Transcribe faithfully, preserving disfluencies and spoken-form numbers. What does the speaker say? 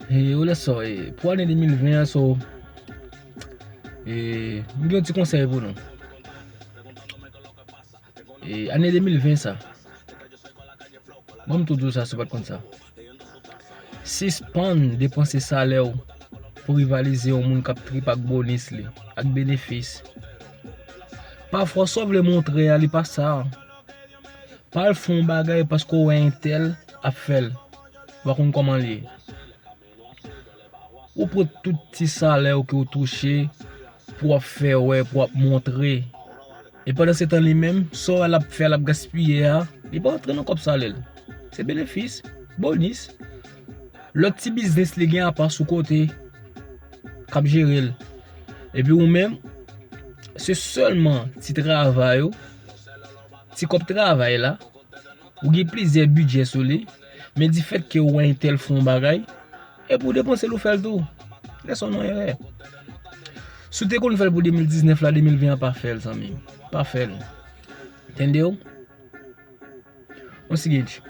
E, ou lè sa, e, pou ane de mil ven an, so, e, m gen yon ti konsèy pou nou. E, ane de mil ven sa, bon, m tou di w sa, si w pa t konn sa. Sispann depanse salè w pou rivalize yon moun k ap trip ak bonis li, ak benefis. Pafwa, sa w vle montre a, li pa sa. Pa al fè yon bagay paske w wè entèl ap fè l. Ou pa konn kòman l ye. Ou pran tout ti salè w ke w touche pou w ap fè wè, pou w ap montre. E pandan se tan li menm, sa w wè l ap fè, l ap gaspiye a, li pa antre nan kòb salè l. Se benefis, bonis. Lòt ti biznis li gen apa sou kote k ap jere l. Epi ou menm, se sèlman ti travay ou, ti kòb travay la, ou gen plizyè bidjè sou li, men difèt ke ou wè entèl fè yon bagay, epi ou depanse l ou fè l tou. Lè sa w nan erè. Si w te konn fè l pou de mil diznèf la, de mil ven an pa fè l, zanmi m. Pa fè l. Tande w? Bon, siguinte,